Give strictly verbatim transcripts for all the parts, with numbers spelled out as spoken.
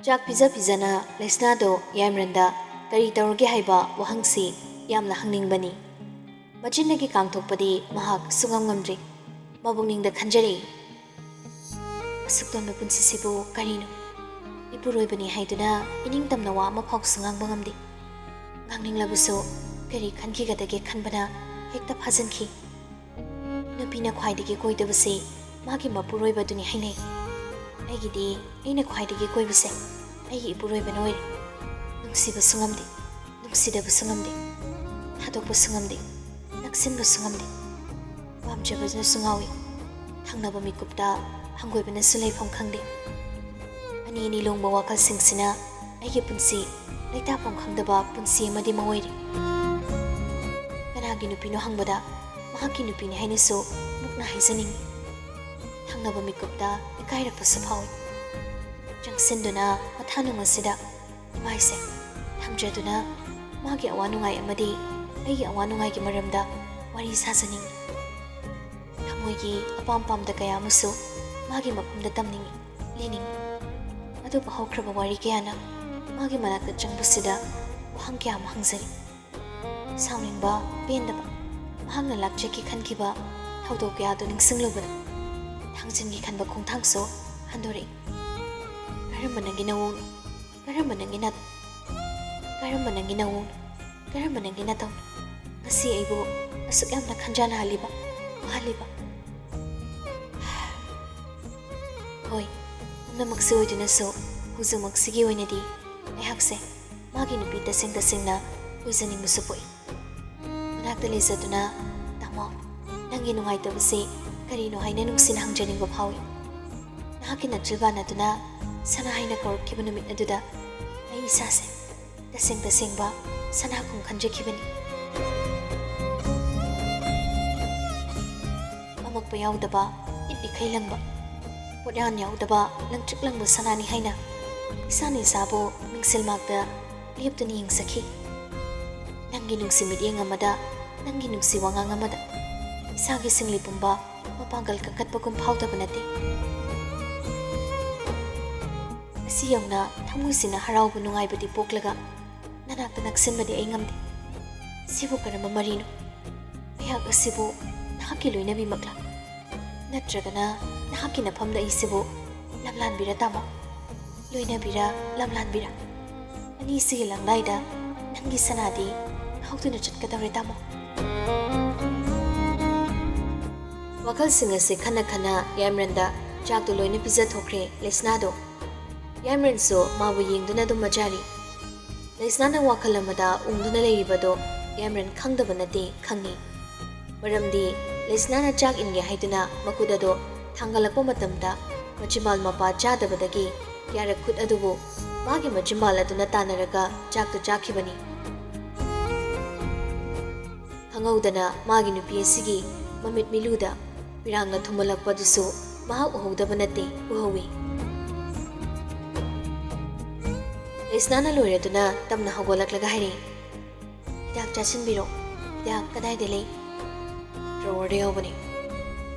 ꯆꯥꯛ ꯄꯤꯖ ꯄꯤꯖꯅ ꯂꯩꯁꯅꯥꯗꯣ ꯌꯥꯏꯃꯔꯟꯗ ꯀꯔꯤ ꯇꯧꯔꯒꯦ ꯍꯥꯏꯕ ꯋꯥꯍꯪꯁꯤ ꯌꯥꯝꯅ ꯍꯪꯅꯤꯡꯕꯅꯤ꯫ ꯃꯆꯤꯟꯗꯒꯤ ꯀꯥꯡꯊꯣꯛꯄꯗꯤ ꯃꯍꯥꯛ ꯁꯨꯉꯝ ꯉꯝꯗ꯭ꯔꯤ꯫ ꯃꯕꯨꯛꯅꯤꯡꯗ ꯈꯟꯖꯔꯛꯏ, "ꯑꯁꯨꯛ ꯇꯝꯕ ꯄꯨꯟꯁꯤꯁꯤꯕꯨ ꯀꯔꯤꯅꯣ? ꯏꯄꯨꯔꯣꯏꯕꯅꯤ ꯍꯥꯏꯗꯨꯅ ꯏꯅꯤꯡ ꯇꯝꯅ ꯋꯥ ꯑꯃꯐꯥꯎꯁꯨ ꯉꯥꯡꯕ ꯉꯝꯗꯦ꯫ ꯉꯥꯡꯅꯤꯡꯂꯕꯁꯨ ꯀꯔꯤ ꯈꯟꯈꯤꯒꯗꯒꯦ ꯈꯟꯕꯅ ꯍꯦꯛꯇ ꯐꯥꯖꯤꯟꯈꯤ꯫ ꯅꯨꯄꯤꯅ ꯈ꯭ꯋꯥꯏꯗꯒꯤ ꯀꯣꯏꯗꯕꯁꯤ ꯃꯥꯒꯤ ꯃꯄꯨꯔꯣꯏꯕꯗꯨꯅꯤ ꯍꯥꯏꯅꯩ꯫ ꯑꯩꯒꯤꯗꯤ ꯑꯩꯅ ꯈ꯭ꯋꯥꯏꯗꯒꯤ ꯀꯣꯏꯕꯁꯦ ꯑꯩꯒꯤ ꯏꯄꯨꯔꯣꯏꯕꯅ ꯑꯣꯏꯔꯦ꯫ ꯅꯨꯡꯁꯤꯕꯁꯨ ꯉꯝꯗꯦ, ꯅꯨꯡꯁꯤꯗꯕꯁꯨ ꯉꯝꯗꯦ, ꯊꯥꯗꯣꯛꯄꯁꯨ ꯉꯝꯗꯦ, ꯅꯛꯁꯤꯟꯕꯁꯨ ꯉꯝꯗꯦ꯫ ꯄꯥꯝꯖꯕꯅꯁꯨ ꯉꯥꯎꯏ, ꯊꯪꯅꯕ ꯃꯤꯀꯨꯞꯇ ꯍꯪꯒꯣꯏꯕꯅꯁꯨ ꯂꯩꯐꯝ ꯈꯪꯗꯦ꯫ ꯑꯅꯤ ꯑꯅꯤ ꯂꯣꯡꯕ ꯋꯥꯈꯜꯁꯤꯡꯁꯤꯅ ꯑꯩꯒꯤ ꯄꯨꯟꯁꯤ ꯂꯩꯇꯥꯐꯝ ꯈꯪꯗꯕ ꯄꯨꯟꯁꯤ ꯑꯃꯗꯤ ꯃꯑꯣꯏꯔꯦ꯫ ꯀꯅꯥꯒꯤ ꯅꯨꯄꯤꯅꯣ ꯍꯪꯕꯗ ꯃꯍꯥꯛꯀꯤ ꯅꯨꯄꯤꯅꯤ ꯍꯥꯏꯅꯁꯨ ꯃꯨꯛꯅ ꯍꯥꯏꯖꯅꯤꯡꯏ꯫ ꯊꯪꯅꯕ ꯃꯤꯀꯨꯞꯇ ꯏꯀꯥꯏꯔꯛꯄꯁꯨ ꯐꯥꯎꯏ꯫ ꯆꯪꯁꯤꯟꯗꯨꯅ ꯃꯊꯥꯅꯨꯡ ꯑꯁꯤꯗ ꯏꯃꯥꯏꯁꯦ ꯊꯝꯖꯗꯨꯅ ꯃꯥꯒꯤ ꯑꯋꯥ ꯅꯨꯡꯉꯥꯏ ꯑꯃꯗꯤ ꯑꯩꯒꯤ ꯑꯋꯥ ꯅꯨꯡꯉꯥꯏꯒꯤ ꯃꯔꯝꯗ ꯋꯥꯔꯤ ꯁꯥꯖꯅꯤꯡꯏ꯫ ꯊꯃꯣꯏꯒꯤ ꯑꯄꯥꯝ ꯄꯥꯝꯗ ꯀꯌꯥ ꯑꯃꯁꯨ ꯃꯥꯒꯤ ꯃꯐꯝꯗ ꯇꯝꯅꯤꯡꯏ, ꯂꯤꯅꯤꯡꯏ꯫ ꯑꯗꯨꯕꯨ ꯍꯧꯈ꯭ꯔꯕ ꯋꯥꯔꯤ ꯀꯌꯥꯅ ꯃꯥꯒꯤ ꯃꯅꯥꯛꯇ ꯆꯪꯕꯁꯤꯗ ꯋꯥꯍꯪ ꯀꯌꯥ ꯑꯃ ꯍꯪꯖꯔꯤ꯫ ꯁꯥꯎꯅꯤꯡꯕ, ꯄꯦꯟꯗꯕ, ꯃꯍꯥꯛꯅ ꯂꯥꯛꯆꯒꯦ ꯈꯟꯈꯤꯕ ꯊꯧꯗꯣꯛ ꯀꯌꯥꯗꯨ ꯅꯤꯡꯁꯤꯡꯂꯨꯕꯗ ꯊꯥꯡꯖꯤꯟꯒꯦ ꯈꯟꯕ ꯈꯣꯡꯊꯥꯡꯁꯨ ꯍꯟꯗꯣꯔꯛꯏ꯫ ꯀꯔꯝꯕ ꯅꯪꯒꯤ ꯅꯑꯣꯡꯅꯣ? ꯀꯔꯝꯕ ꯅꯪꯒꯤ ꯅꯠ-, ꯀꯔꯝꯕ ꯅꯪꯒꯤ ꯅꯑꯣꯡꯅꯣ? ꯀꯔꯝꯕ ꯅꯪꯒꯤ ꯅꯇꯧꯅꯣ? ꯉꯁꯤ ꯑꯩꯕꯨ ꯑꯁꯨꯛ ꯌꯥꯝꯅ ꯈꯟꯖꯥꯅꯍꯜꯂꯤꯕ, ꯋꯥꯍꯜꯂꯤꯕ? ꯍꯣꯏ, ꯄꯨꯝꯅꯃꯛꯁꯤ ꯑꯣꯏꯗꯨꯅꯁꯨ ꯍꯧꯖꯤꯛꯃꯛꯁꯤꯒꯤ ꯑꯣꯏꯅꯗꯤ ꯑꯩꯍꯥꯛꯁꯦ ꯃꯥꯒꯤ ꯅꯨꯄꯤ ꯇꯁꯦꯡ ꯇꯁꯦꯡꯅ ꯑꯣꯏꯖꯅꯤꯡꯕꯁꯨ ꯄꯣꯛꯏ꯫ ꯃꯅꯥꯛꯇ ꯂꯩꯖꯗꯨꯅ, "ꯇꯥꯃꯣ, ꯅꯪꯒꯤ ꯅꯨꯡꯉꯥꯏꯇꯕꯁꯤ ꯀꯔꯤꯅꯣ?" ꯍꯥꯏꯅ ꯅꯨꯡꯁꯤꯅ ꯍꯪꯖꯅꯤꯡꯕ ꯐꯥꯎꯏ꯫ ꯅꯍꯥꯛꯀꯤ ꯅꯆꯤꯜꯕꯥꯟ ꯑꯗꯨꯅ ꯁꯅꯥ ꯍꯥꯏꯅ ꯀꯧꯔꯛꯈꯤꯕ ꯅꯨꯃꯤꯠ ꯑꯗꯨꯗ ꯑꯩ ꯏꯁꯥꯁꯦ ꯇꯁꯦꯡ ꯇꯁꯦꯡꯕ ꯁꯅꯥꯒꯨꯝ ꯈꯟꯖꯈꯤꯕꯅꯤ꯫ ꯑꯃꯛꯄ ꯌꯥꯎꯗꯕ, ꯏꯠ ꯏꯈꯩ ꯂꯪꯕ, ꯄꯣꯠꯌꯥꯟ ꯌꯥꯎꯗꯕ ꯂꯪꯇ꯭ꯔꯤꯛ ꯂꯪꯕ ꯁꯅꯥꯅꯤ ꯍꯥꯏꯅ ꯏꯁꯥꯅ ꯏꯁꯥꯕꯨ ꯃꯤꯡꯁꯦꯜ ꯃꯥꯛꯇ ꯂꯦꯞꯇꯨꯅ ꯌꯦꯡꯖꯈꯤ꯫ ꯅꯪꯒꯤ ꯅꯨꯡꯁꯤ ꯃꯤꯠꯌꯦꯡ ꯑꯃꯗ, ꯅꯪꯒꯤ ꯅꯨꯡꯁꯤ ꯋꯥꯉꯥꯡ ꯑꯃꯗ ꯏꯁꯥꯒꯤ ꯁꯤꯡꯂꯤ ꯄꯨꯝꯕ ꯃꯄꯥꯡꯒꯜ ꯀꯟꯈꯠꯄꯒꯨꯝ ꯐꯥꯎꯗꯕ ꯅꯠꯇꯦ꯫ ꯁꯤ ꯌꯧꯅ ꯊꯃꯣꯏꯁꯤꯅ ꯍꯔꯥꯎꯕ ꯅꯨꯡꯉꯥꯏꯕꯗꯤ ꯄꯣꯛꯂꯒ ꯅꯅꯥꯛꯇ ꯅꯛꯁꯤꯟꯕꯗꯤ ꯑꯩ ꯉꯝꯗꯦ꯫ ꯁꯤꯕꯨ ꯀꯔꯝꯕ ꯃꯔꯤꯅꯣ? ꯑꯩꯍꯥꯛ ꯑꯁꯤꯕꯨ ꯅꯍꯥꯛꯀꯤ ꯂꯣꯏꯅꯕꯤꯃꯛꯂꯥ? ꯅꯠꯇ꯭ꯔꯒꯅ ꯅꯍꯥꯛꯀꯤ ꯅꯐꯝꯗ ꯑꯩꯁꯤꯕꯨ ꯂꯝꯂꯥꯟꯕꯤꯔ ꯇꯥꯃꯣ? ꯂꯣꯏꯅꯕꯤꯔ ꯂꯝꯂꯥꯟꯕꯤꯔ? ꯑꯅꯤꯁꯤꯒꯤ ꯂꯪꯗꯥꯏꯗ ꯅꯪꯒꯤ ꯁꯅꯥꯗꯤ ꯉꯥꯎꯗꯨꯅ ꯆꯠꯀꯗꯧꯔꯦ ꯇꯥꯃꯣ꯫ ꯋꯥꯈꯜꯁꯤꯡ ꯑꯁꯤ ꯈꯟꯅ ꯈꯟꯅ ꯌꯥꯏꯃꯔꯟꯗ ꯆꯥꯛꯇꯨ ꯂꯣꯏꯅ ꯄꯤꯖꯊꯣꯛꯈ꯭ꯔꯦ ꯂꯩꯁꯅꯥꯗꯣ꯫ ꯌꯥꯏꯃꯔꯟꯁꯨ ꯃꯥꯕꯨ ꯌꯦꯡꯗꯨꯅ ꯑꯗꯨꯝ ꯃꯆꯥꯔꯤ꯫ ꯂꯩꯁꯅꯥꯅ ꯋꯥꯈꯜ ꯑꯃꯗ ꯎꯪꯗꯨꯅ ꯂꯩꯔꯤꯕꯗꯣ ꯌꯥꯏꯃꯔꯟ ꯈꯪꯗꯕ ꯅꯠꯇꯦ, ꯈꯪꯏ꯫ ꯃꯔꯝꯗꯤ ꯂꯩꯁꯅꯥꯅ ꯆꯥꯛ ꯏꯟꯒꯦ ꯍꯥꯏꯗꯨꯅ ꯃꯈꯨꯠ ꯑꯗꯣ ꯊꯥꯡꯒꯠꯂꯛꯄ ꯃꯇꯝꯗ ꯃꯆꯤꯝꯕꯥꯜ ꯃꯄꯥ ꯆꯥꯗꯕꯗꯒꯤ ꯌꯥꯔꯛ ꯈꯨꯠ ꯑꯗꯨꯕꯨ ꯃꯥꯒꯤ ꯃꯆꯤꯝꯕꯥꯜ ꯑꯗꯨꯅ ꯇꯥꯟꯅꯔꯒ ꯆꯥꯛꯇꯨ ꯆꯥꯈꯤꯕꯅꯤ꯫ ꯈꯪꯍꯧꯗꯅ ꯃꯥꯒꯤ ꯅꯨꯄꯤ ꯑꯁꯤꯒꯤ ꯃꯃꯤꯠ ꯃꯤꯂꯨꯗ ꯄꯤꯔꯥꯡꯅ ꯊꯨꯝꯃꯜꯂꯛꯄꯗꯨꯁꯨ ꯃꯍꯥꯛ ꯎꯍꯧꯗꯕ ꯅꯠꯇꯦ, ꯎꯍꯧꯏ꯫ ꯂꯩꯁꯅꯥꯅ ꯂꯣꯏꯔꯗꯨꯅ ꯇꯞꯅ ꯍꯧꯒꯠꯂꯛꯂꯒ ꯍꯥꯏꯔꯛꯏ, "ꯍꯤꯗꯥꯛ ꯆꯥꯁꯤꯟꯕꯤꯔꯣ꯫ ꯍꯤꯗꯥꯛ ꯀꯗꯥꯏꯗ ꯂꯩ?" "ꯗ꯭ꯔꯣꯋꯔꯗ ꯌꯥꯎꯕꯅꯤ꯫"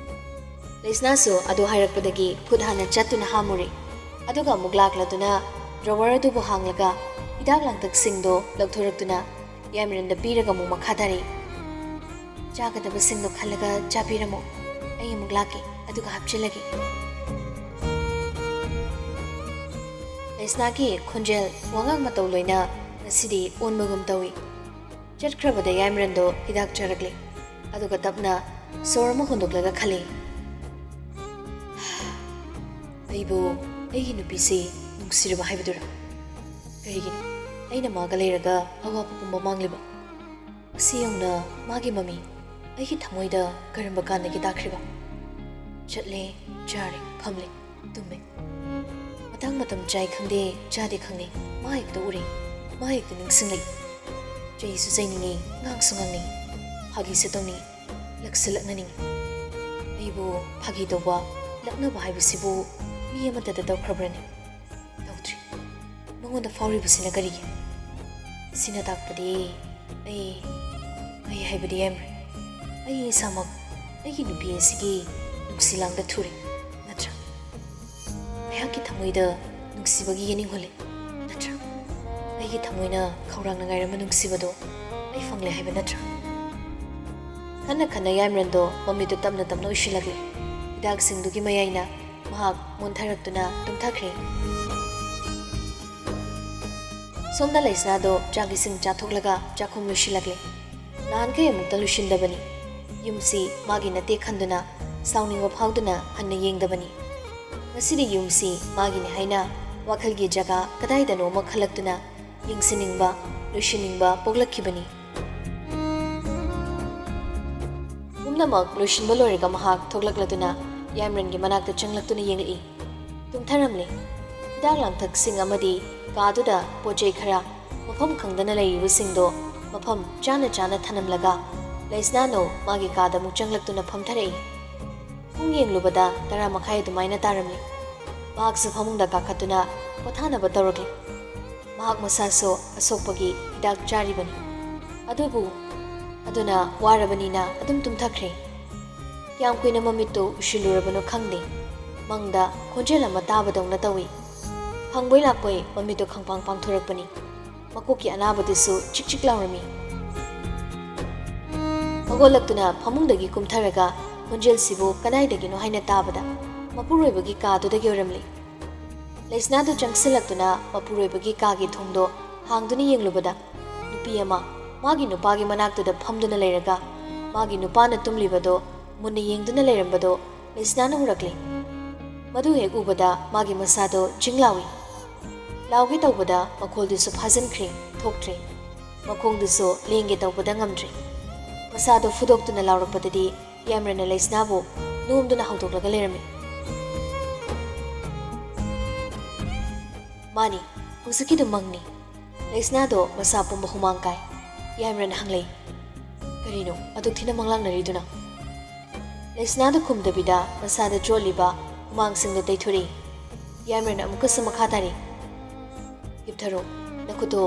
ꯂꯩꯁꯅꯥꯁꯨ ꯑꯗꯨ ꯍꯥꯏꯔꯛꯄꯗꯒꯤ ꯈꯨꯠ ꯍꯥꯟꯅ ꯆꯠꯇꯨꯅ ꯍꯥꯝꯃꯨꯔꯦ꯫ ꯑꯗꯨꯒ ꯑꯃꯨꯛ ꯂꯥꯛꯂꯗꯨꯅ ꯗ꯭ꯔꯣꯋꯔ ꯑꯗꯨꯕꯨ ꯍꯥꯡꯂꯒ ꯍꯤꯗꯥꯛ ꯂꯥꯡꯊꯛꯁꯤꯡꯗꯣ ꯂꯧꯊꯣꯔꯛꯇꯨꯅ ꯌꯥꯏꯃꯔꯟꯗ ꯄꯤꯔꯒ ꯑꯃꯨꯛ ꯃꯈꯥ ꯇꯥꯔꯛꯏ, "ꯆꯥꯒꯗꯕꯁꯤꯡꯗꯣ ꯈꯜꯂꯒ ꯆꯥꯕꯤꯔꯝꯃꯣ꯫ ꯑꯩ ꯑꯃꯨꯛ ꯂꯥꯛꯀꯦ, ꯑꯗꯨꯒ ꯍꯥꯞꯆꯤꯜꯂꯒꯦ꯫" ꯂꯩꯁꯅꯥꯒꯤ ꯈꯣꯟꯖꯦꯜ, ꯋꯥꯉꯥꯡ ꯃꯇꯧ ꯂꯣꯏꯅ ꯉꯁꯤꯗꯤ ꯑꯣꯟꯕꯒꯨꯝ ꯇꯧꯏ꯫ ꯆꯠꯈ꯭ꯔꯕꯗ ꯌꯥꯏꯃꯔꯟꯗꯣ ꯍꯤꯗꯥꯛ ꯆꯥꯔꯛꯂꯦ꯫ ꯑꯗꯨꯒ ꯇꯞꯅ ꯁꯣꯔ ꯑꯃ ꯍꯣꯟꯗꯣꯛꯂꯒ ꯈꯜꯂꯤ, "ꯑꯩꯕꯨ ꯑꯩꯒꯤ ꯅꯨꯄꯤꯁꯤ ꯅꯨꯡꯁꯤꯔꯕ ꯍꯥꯏꯕꯗꯨꯔꯥ? ꯀꯔꯤꯒꯤꯅꯣ ꯑꯩꯅ ꯃꯥꯒ ꯂꯩꯔꯒ ꯑꯋꯥꯕ ꯄꯨꯝꯕ ꯃꯥꯡꯂꯤꯕ? ꯁꯤ ꯌꯧꯅ ꯃꯥꯒꯤ ꯃꯃꯤ ꯑꯩꯒꯤ ꯊꯃꯣꯏꯗ ꯀꯔꯝꯕ ꯀꯥꯟꯗꯒꯤ ꯇꯥꯈ꯭ꯔꯤꯕ?" ꯆꯠꯂꯦ, ꯆꯥꯔꯦ, ꯐꯝꯂꯦ, ꯇꯨꯝꯃꯦ꯫ ꯃꯇꯥꯡ ꯃꯇꯝ ꯆꯥꯏ ꯈꯪꯗꯦ, ꯆꯥꯗꯦ ꯈꯪꯗꯦ, ꯃꯥ ꯍꯦꯛꯇ ꯎꯔꯦ, ꯃꯥ ꯍꯦꯛꯇ ꯅꯤꯡꯁꯤꯡꯂꯛꯏ꯫ ꯆꯩꯁꯨ ꯆꯩꯅꯤꯡꯉꯤ, ꯉꯥꯡꯁꯨ ꯉꯥꯡꯅꯤꯡꯉꯤ, ꯐꯥꯒꯤꯁꯨ ꯇꯧꯅꯤꯡꯉꯤ, ꯂꯛꯁꯨ ꯂꯛꯅꯅꯤꯡꯉꯤ꯫ ꯑꯩꯕꯨ ꯐꯥꯒꯤ ꯇꯧꯕ, ꯂꯛꯅꯕ ꯍꯥꯏꯕꯁꯤꯕꯨ ꯃꯤ ꯑꯃꯠꯇꯗ ꯇꯧꯈ꯭ꯔꯕ꯭ꯔꯅꯦ? ꯇꯧꯗ꯭ꯔꯤ꯫ ꯃꯉꯣꯟꯗ ꯐꯥꯎꯔꯤꯕꯁꯤꯅ ꯀꯔꯤꯒꯤ? ꯁꯤꯅ ꯇꯥꯛꯄꯗꯤ ꯑꯩ, ꯑꯩ ꯍꯥꯏꯕꯗꯤ ꯌꯥꯏꯃꯔꯟ, ꯑꯩ ꯏꯁꯥꯃꯛ ꯑꯩꯒꯤ ꯅꯨꯄꯤ ꯑꯁꯤꯒꯤ ꯅꯨꯡꯁꯤ ꯂꯥꯡꯗ ꯊꯨꯔꯦ, ꯅꯠꯇ꯭ꯔꯥ? ꯑꯩꯍꯥꯛꯀꯤ ꯊꯃꯣꯏꯗ ꯅꯨꯡꯁꯤꯕꯒꯤ ꯌꯦꯅꯤꯡ ꯍꯨꯜꯂꯤ ꯅꯠꯇ꯭ꯔꯥ? ꯑꯩꯒꯤ ꯊꯃꯣꯏꯅ ꯈꯧꯔꯥꯡꯅ ꯉꯥꯏꯔꯝꯕ ꯅꯨꯡꯁꯤꯕꯗꯣ ꯑꯩ ꯐꯪꯂꯦ ꯍꯥꯏꯕ ꯅꯠꯇ꯭ꯔꯥ? ꯈꯟꯅ ꯈꯟꯅ ꯌꯥꯏꯃꯔꯟꯗꯣ ꯃꯃꯤꯠꯇꯨ ꯇꯞꯅ ꯇꯞꯅ ꯎꯏꯁꯤꯜꯂꯛꯂꯦ꯫ ꯍꯤꯗꯥꯛꯁꯤꯡꯗꯨꯒꯤ ꯃꯌꯥꯏꯅ ꯃꯍꯥꯛ ꯃꯣꯟꯊꯔꯛꯇꯨꯅ ꯇꯨꯝꯊꯈ꯭ꯔꯦ꯫ ꯁꯣꯝꯗ ꯂꯩꯁꯅꯥꯗꯣ ꯆꯥꯛ ꯏꯁꯤꯡ ꯆꯥꯊꯣꯛꯂꯒ ꯆꯥꯛꯈꯨꯝ ꯂꯣꯏꯁꯤꯜꯂꯛꯂꯦ꯫ ꯅꯍꯥꯟꯈꯩ ꯑꯃꯨꯛꯇ ꯂꯣꯏꯁꯤꯟꯗꯕꯅꯤ꯫ ꯌꯨꯝꯁꯤ ꯃꯥꯒꯤ ꯅꯠꯇꯦ ꯈꯟꯗꯨꯅ ꯁꯥꯎꯅꯤꯡꯕ ꯐꯥꯎꯗꯨꯅ ꯍꯟꯅ ꯌꯦꯡꯗꯕꯅꯤ꯫ ꯉꯁꯤꯗꯤ ꯌꯨꯝꯁꯤ ꯃꯥꯒꯤꯅꯤ ꯍꯥꯏꯅ ꯋꯥꯈꯜꯒꯤ ꯖꯒꯥ ꯀꯗꯥꯏꯗꯅꯣ ꯑꯃ ꯈꯜꯂꯛꯇꯨꯅ ꯌꯦꯡꯁꯤꯟꯅꯤꯡꯕ, ꯂꯣꯏꯁꯤꯟꯅꯤꯡꯕ ꯄꯣꯛꯂꯛꯈꯤꯕꯅꯤ꯫ ꯄꯨꯝꯅꯃꯛ ꯂꯣꯏꯁꯤꯟꯕ ꯂꯣꯏꯔꯒ ꯃꯍꯥꯛ ꯊꯣꯛꯂꯛꯂꯗꯨꯅ ꯌꯥꯏꯃꯔꯟꯒꯤ ꯃꯅꯥꯛꯇ ꯆꯪꯂꯛꯇꯨꯅ ꯌꯦꯡꯂꯛꯏ꯫ ꯇꯨꯝꯊꯔꯝꯂꯦ꯫ ꯍꯤꯗꯥꯛ ꯂꯥꯡꯊꯛꯁꯤꯡ ꯑꯃꯗꯤ ꯀꯥꯗꯨꯗ ꯄꯣꯠ ꯆꯩ ꯈꯔ ꯃꯐꯝ ꯈꯪꯗꯅ ꯂꯩꯔꯤꯕꯁꯤꯡꯗꯣ ꯃꯐꯝ ꯆꯥꯅ ꯆꯥꯅ ꯊꯅꯝꯂꯒ ꯂꯩꯁꯅꯥꯅꯧ ꯃꯥꯒꯤ ꯀꯥꯗ ꯑꯃꯨꯛ ꯆꯪꯂꯛꯇꯨꯅ ꯐꯝꯊꯔꯛꯏ꯫ ꯄꯨꯡ ꯌꯦꯡꯂꯨꯕꯗ ꯇꯔꯥ ꯃꯈꯥꯏ ꯑꯗꯨꯃꯥꯏꯅ ꯇꯥꯔꯝꯂꯦ꯫ ꯃꯍꯥꯛꯁꯨ ꯐꯃꯨꯡꯗ ꯀꯥꯈꯠꯇꯨꯅ ꯄꯣꯊꯥꯅꯕ ꯇꯧꯔꯛꯂꯦ꯫ ꯃꯍꯥꯛ ꯃꯁꯥꯁꯨ ꯑꯁꯣꯛꯄꯒꯤ ꯍꯤꯗꯥꯛ ꯆꯥꯔꯤꯕꯅꯤ꯫ ꯑꯗꯨꯕꯨ ꯑꯗꯨꯅ ꯋꯥꯔꯕꯅꯤꯅ ꯑꯗꯨꯝ ꯇꯨꯝꯊꯈ꯭ꯔꯦ꯫ ꯀꯌꯥꯝ ꯀꯨꯏꯅ ꯃꯃꯤꯠꯇꯨ ꯎꯏꯁꯤꯜꯂꯨꯔꯕꯅꯣ ꯈꯪꯗꯦ꯫ ꯃꯪꯗ ꯈꯣꯟꯖꯦꯜ ꯑꯃ ꯇꯥꯕꯗꯧꯅ ꯇꯧꯏ꯫ ꯐꯪꯕꯣꯏ ꯂꯥꯛꯄꯣꯏ ꯃꯃꯤꯠꯇꯨ ꯈꯪꯄꯥꯡ ꯄꯥꯡꯊꯣꯔꯛꯄꯅꯤ꯫ ꯃꯀꯣꯛꯀꯤ ꯑꯅꯥꯕꯗꯨꯁꯨ ꯆꯤꯛ ꯆꯤꯛ ꯂꯥꯎꯔꯝꯃꯤ꯫ ꯍꯧꯒꯠꯂꯛꯇꯨꯅ ꯐꯃꯨꯡꯗꯒꯤ ꯀꯨꯝꯊꯔꯒ ꯈꯣꯟꯖꯦꯜꯁꯤꯕꯨ ꯀꯗꯥꯏꯗꯒꯤꯅꯣ ꯍꯥꯏꯅ ꯇꯥꯕꯗ ꯃꯄꯨꯔꯣꯏꯕꯒꯤ ꯀꯥꯗꯨꯗꯒꯤ ꯑꯣꯏꯔꯝꯂꯦ꯫ ꯂꯩꯁꯅꯥꯗꯨ ꯆꯪꯁꯤꯜꯂꯛꯇꯨꯅ ꯃꯄꯨꯔꯣꯏꯕꯒꯤ ꯀꯥꯒꯤ ꯊꯣꯡꯗꯣ ꯍꯥꯡꯗꯨꯅ ꯌꯦꯡꯂꯨꯕꯗ ꯅꯨꯄꯤ ꯑꯃ ꯃꯥꯒꯤ ꯅꯨꯄꯥꯒꯤ ꯃꯅꯥꯛꯇꯨꯗ ꯐꯝꯗꯨꯅ ꯂꯩꯔꯒ ꯃꯥꯒꯤ ꯅꯨꯄꯥꯅ ꯇꯨꯝꯂꯤꯕꯗꯣ ꯃꯨꯟꯅ ꯌꯦꯡꯗꯨꯅ ꯂꯩꯔꯝꯕꯗꯣ ꯂꯩꯁꯅꯥꯅ ꯎꯔꯛꯂꯦ꯫ ꯃꯗꯨ ꯍꯦꯛ ꯎꯕꯗ ꯃꯥꯒꯤ ꯃꯁꯥꯗꯣ ꯖꯤꯡ ꯂꯥꯎꯏ꯫ ꯂꯥꯎꯒꯦ ꯇꯧꯕꯗ ꯃꯈꯣꯜꯗꯨꯁꯨ ꯐꯥꯖꯤꯟꯈ꯭ꯔꯦ, ꯊꯣꯛꯇ꯭ꯔꯦ꯫ ꯃꯈꯣꯡꯗꯨꯁꯨ ꯂꯦꯡꯒꯦ ꯇꯧꯕꯗ ꯉꯝꯗ꯭ꯔꯦ꯫ ꯃꯁꯥꯗꯣ ꯐꯨꯗꯣꯛꯇꯨꯅ ꯂꯥꯎꯔꯛꯄꯗꯗꯤ ꯌꯥꯝꯔꯅ ꯂꯩꯁꯅꯥꯕꯨ ꯅꯣꯝꯗꯨꯅ ꯍꯧꯗꯣꯛꯂꯒ ꯂꯩꯔꯝꯃꯤ꯫ "ꯃꯥꯅꯤ, ꯍꯧꯖꯤꯛꯀꯤꯗꯨ ꯃꯪꯅꯤ꯫" ꯂꯩꯁꯅꯥꯗꯣ ꯃꯁꯥ ꯄꯨꯝꯕ ꯍꯨꯃꯥꯡ ꯀꯥꯏ꯫ ꯌꯥꯝꯔꯅ ꯍꯪꯂꯛꯏ, "ꯀꯔꯤꯅꯣ ꯑꯗꯨꯛ ꯊꯤꯅ ꯃꯪꯂꯥꯛꯅꯔꯤꯗꯨꯅ?" ꯂꯩꯁꯅꯥꯗꯨ ꯈꯨꯝꯗꯕꯤꯗ ꯃꯁꯥꯗ ꯆꯣꯠꯂꯤꯕ ꯍꯨꯃꯥꯡꯁꯤꯡꯗꯨ ꯇꯩꯊꯣꯔꯛꯏ꯫ ꯌꯥꯝꯔꯅ ꯑꯃꯨꯛꯀꯁꯨ ꯃꯈꯥ ꯇꯥꯔꯤ, "ꯍꯤꯞꯊꯔꯣ, ꯅꯈꯨꯠꯇꯣ